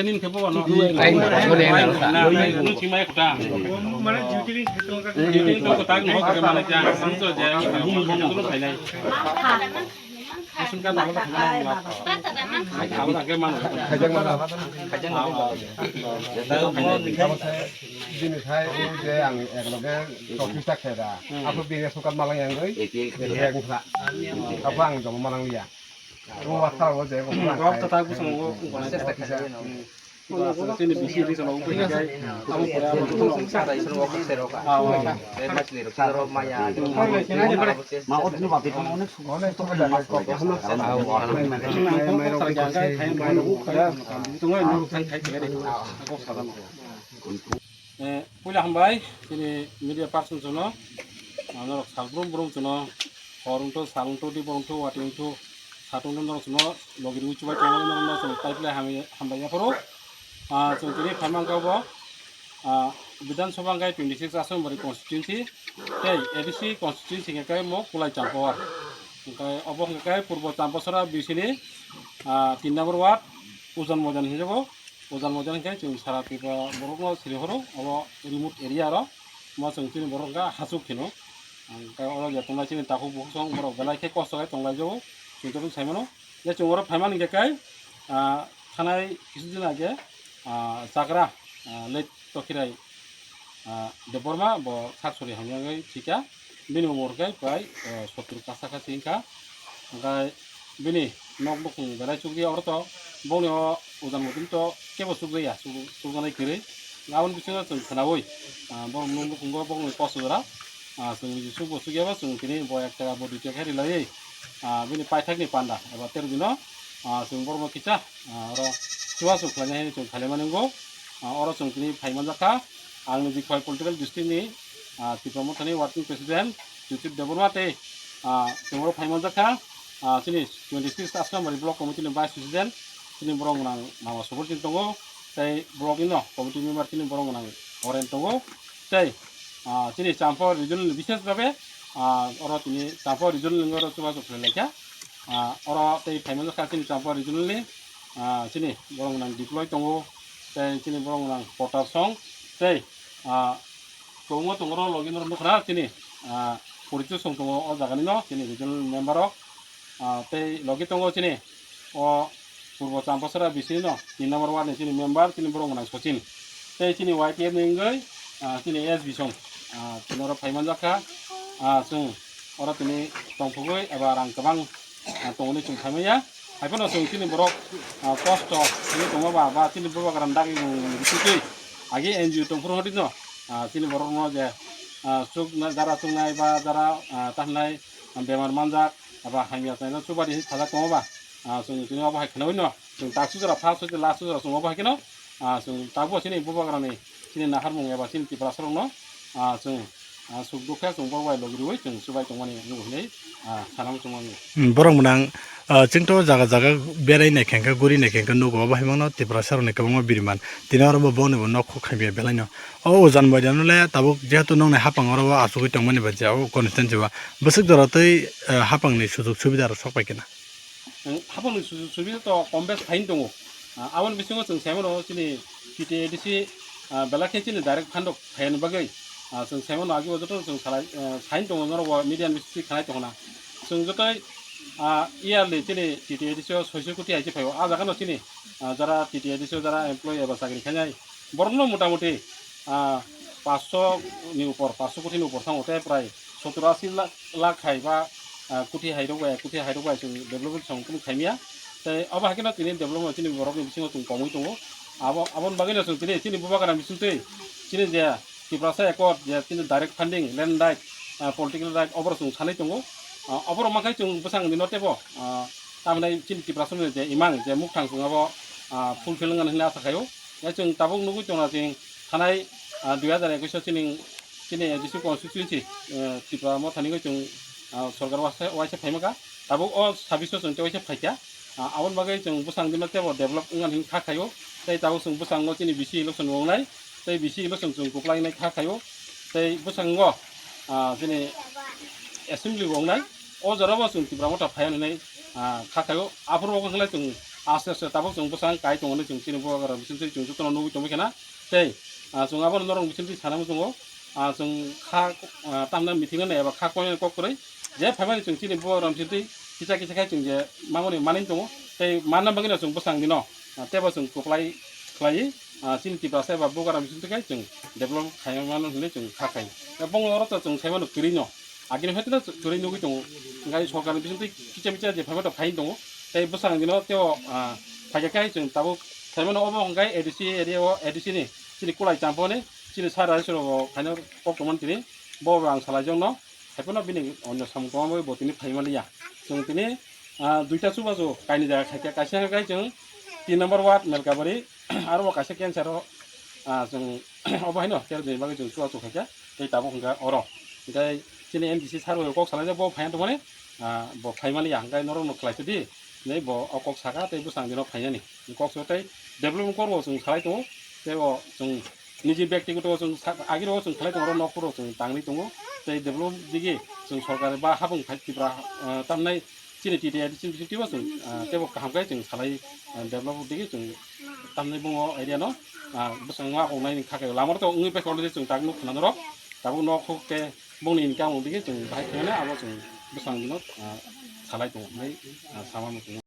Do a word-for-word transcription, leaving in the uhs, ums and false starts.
Nini khe bobo no. Ai, ai, ai, ai. Nung chimai kota. Duty to kota no kota mana cha. Nung to je, nung nung nung phainai. Asun ka babo ta khajan ma. Babo ta ke mano. Khajan ma. Khajan ma. Jini thai je ang ek loge office ta kheda. Apo bini sukat malang yang goi. Yang sa. Apo ang jom malang liya. Rok ta ta kusung o. Chini bisi election o wngkha khe abo pore abo jotono. Eh, puila hambai chini media person jono, norok salbrum brum jono, hor wngthu, sal wngthu, dibor wngthu, watwi wngthu, satung norok jono logi rwi chubai tongo, norok no chwng taiplai hambai, hambai yaphuru. Ah, chwng tini phaimang khe bo, ah, Bidhan Sabha hwnkhe twenty six Asambari constituency tei A D C constituency hwnkhe mo Kulai Champawar. Hwnkhe obo hwnkhe Purbo Champasara B C ni, ah, tin number ward Ujan Moidan hinjago. Ujan Moidan hwnkhe chwng sara Tripura borokno siri horo, obo remote area aro. Mo chwng chini borok hwnkhe hasuk hino. Hwnkhe oro je tongnai chini takhuk bukhuk song borok belai khe kosto khe tonglai jago. Chwng joto sai mano. Je chwng oro phaimani hwnkhe kai, ah, thanai kisu din age, ah, chagra, ah, late Tokhirai, ah, Debbarma bo sak sori hamyagwi thika. Bini umor khe prai, ah, sottur kasa kasi wngkha. Hwnkhe bini nok nukhung belai chukya oro to, bongni o Ujan Moidan to kebo chukjaya, chuk-, chukjaknai kwrwi. Aboni bisingo chwng khwnaui, ah, borok nuk nukhungo bongni kosto jora, ah, chwng niji chukbo chukyaba chwng tini bo ek taka bo dui taka khe rilaiwi, ah, bini paithakni panda eba tero dino, ah, chwng borokno kisa, ah, oro chubachu khlainai hinwi chwng khailaimani wngo. Ah, oro chwng tini phaimanjakha. Ang niji Khowai Political District ni, ah, Tipra Mothani Working President Jyoti Debbarma tei, ah, chwng oro phaimanjak kha, ah, chini twenty six Asnamari Block Committee ni Vice President, chini borok gwnang Mama Subur Chini tongo, tei block ni no committee member chini borok gwnang Oren tongo, tei, ah, chini Champawar Regional ni bishes babe, ah, oro tini Champawar Regional ni oro chubachu khlai lai kha, ah, oro tei phaimanjak kha chini Champawar Regional ni, ah, chini borok gwnang Diploi tongo, tei chini borok gwnang Potarsong, tei, ah, Kwbangma tongo oro logi norok nukha na chini, ah, porichoi song tongo o jaga ni no chini regional member rok. Ah, tei logi tongo chini o Purbo Champasara B C ni no tin number ward ni chini member chini borok gwnang Sachin. Tei chini Y T F ni wngwi, ah, chini S B song, ah, chini oro phaimanjak kha. Ah, chwng oro tini tongthogwi eba rang kwbang ah, tongmani chwng phaimaya. Haiphano chwng chini borok, ah, kosto wngwi tongma ba, ba chini bubagra dagi wng bisingtwi agi N G O tongphuru hwnwi no, ah, chini borokno je, ah, chukna, jara chuknai ba jara, ah, tahnai, ah, bemar manjak, aba hamya chaino chubadi hinwi sajak tongma ba, ah, chwng chini obo hai khwnaui no, chwng tak sujora first hoite last sujora chwng obo hai kheno, ah, chwng tabuk chini bubagrani chini naharmung eba chini Tiprasarokno, ah, chwng, ah, suk dukhe chwng borok bai logi rwui chwng chubai tongmani nugo hinwi, ah, sanama chwngmani. Hmm, borok mwnang, ah, chwngto jaga jaga berai naikhe hwnkhe guri naikhe hwnkhe nugo, obo hai mano Tiprasarokni kwbangma biriman. Tini oro bo bongni bo nok khuk khaimya belaino. O Ujan Moidan le tabuk jehetu nokni hapang oro bo achugwi tongmani ba je o constituency o bwswk jora tei, ah, hapangni sujug subida rok sok pai khe na. Ang hapangni sujug subida to kom bes phaino tongo. Ah, aboni bisingo chwng sai mano chini T T A D C, ah, belai khe chini direct fund rok phaiyani bagwi, ah, chwng sai mano agi bo joto chwng salai, ah, saino tongo norok bo media ni bisingtwi khanai tongna. Chwng jotoi, ah, yearly chini T T A D C o soiso koti hai se phaio. Ah, jaga no chini, ah, jara T T A D C o jara employee eba chakri khainai borokno motamuti, ah, paanch sho ni upor, paanch sho koti ni upor thango tei prai sottor ashi lakh, lakh hai ba, ah, koti hai rok bai, koti hai rok bai chwng development song tong khaimya. Tei abo hai kheno tini development chini borok ni bisingo chwng komui tongo. Abo, aboni bagwi no chwng tini chini bubagra bisingtwi chini je Tiprasa Accord je chini direct funding, land right, ah, political right oborok chwng sanwi tongo. Ah, oborok mankhe chwng bwsang dino teibo, ah, tamhinai chini Tiprasa ni je imang je mukthang chwng abo, ah, fulfill wngmani hinwi asa khaio. Tei chwng tabuk nugwi tongna chwng thanai, ah, dui hazar ekwis o chini, chini A D C constituency, eh, Tipra Mothani wngwi chwng, ah, sorkar waisa, waisa phaima kha. Tabuk o sabbish o chwng tei waisa phaikha. Ah, aboni bagwi chwng bwsang dino teibo develop wngmani hinwi kha khaio. Tei tabuk chwng bwskango chini B C election wngnai. Tei B C election chwng kwplai wngnai kha khaio. Tei bwskango, ah, chini assembly bo wngnai. O jora bo chwng Tipra Motha phaiya hinwi, ah, kha khaio. Aphuru bo wngkha khe chwng Aste aste tabuk chwng bwsang kai tongo hinwi chwng chini bubagra bisingtwi chwng jotono nugwi tongwi khana. Tei, ah, chwng abono norok bisingtwi sanama tongo. Ah, chwng kha, ah, tamna meeting no eba kha koinani kok kwrwi. Je phaimani chwng chini bubagra bisingtwi kisa kisa khai chwng je mangmani manwi tongo. Tei manna bagwino chwng bwsang dino, ah, teibo chwng kwplai khlaiwi, ah, chini Tiprasa eba bubagra bisingtwi khai chwng develop khaimano hinwi chwng kha khai. Tei bongni oro to chwng saimano kwrwino. Agini hai tino chwrai nugwi tongo. Hingke sorkarni bisingtwi kicha micha je phaibato phai tongo. Tei bwsang dino teo, ah, phaikha khe chwng tabuk phaimano obo hingke A D C area o, A D C ni chini kulai champoni chini sir rai soro bo phaino kok tongmani tini. Bo bo ang salai jongno. Haiphano bini onyo samung tongma bo tini phaimaliya. Chwng tini, ah, duita chubachu kaini jaga khaikha. Kaisa hingke chwng tin number ward Melkabari, aro bo kaisa cancer o, ah, chwng obo haino tero din bagwi chwng chubachu khaikha. Tei tabuk hingke oro. Hingke chini M D C sir bai kok salaijak, bo phaiya tongmani, ah, bo phaimani ya, hingke norokno khlaisidi hinwi bo o kok saka tei bwsang dino phainani. Kok so tei development korbo chwng salai tongo, tei bo chwng niji byaktigoto chwng sa-, agiro chwng khlai tongo, oro nokphoro chwng tangwi tongo, tei development digi chwng sorkar ba habung phai Tripura, ah, tamnai chini T T I chini bising twibo chwng, ah, teibo kaham khe chwng salai, ah, develop digi chwng tamni bungo area no, ah, bwskango akong nai kha khe lama rok to wngwi paikha already chwng tak nuk khna norok tabuk nok huk khe bongni income digi chwng bahai khe mane abo chwng bwsang dino, ah, salai tongo hinwi, ah, sama muchungo.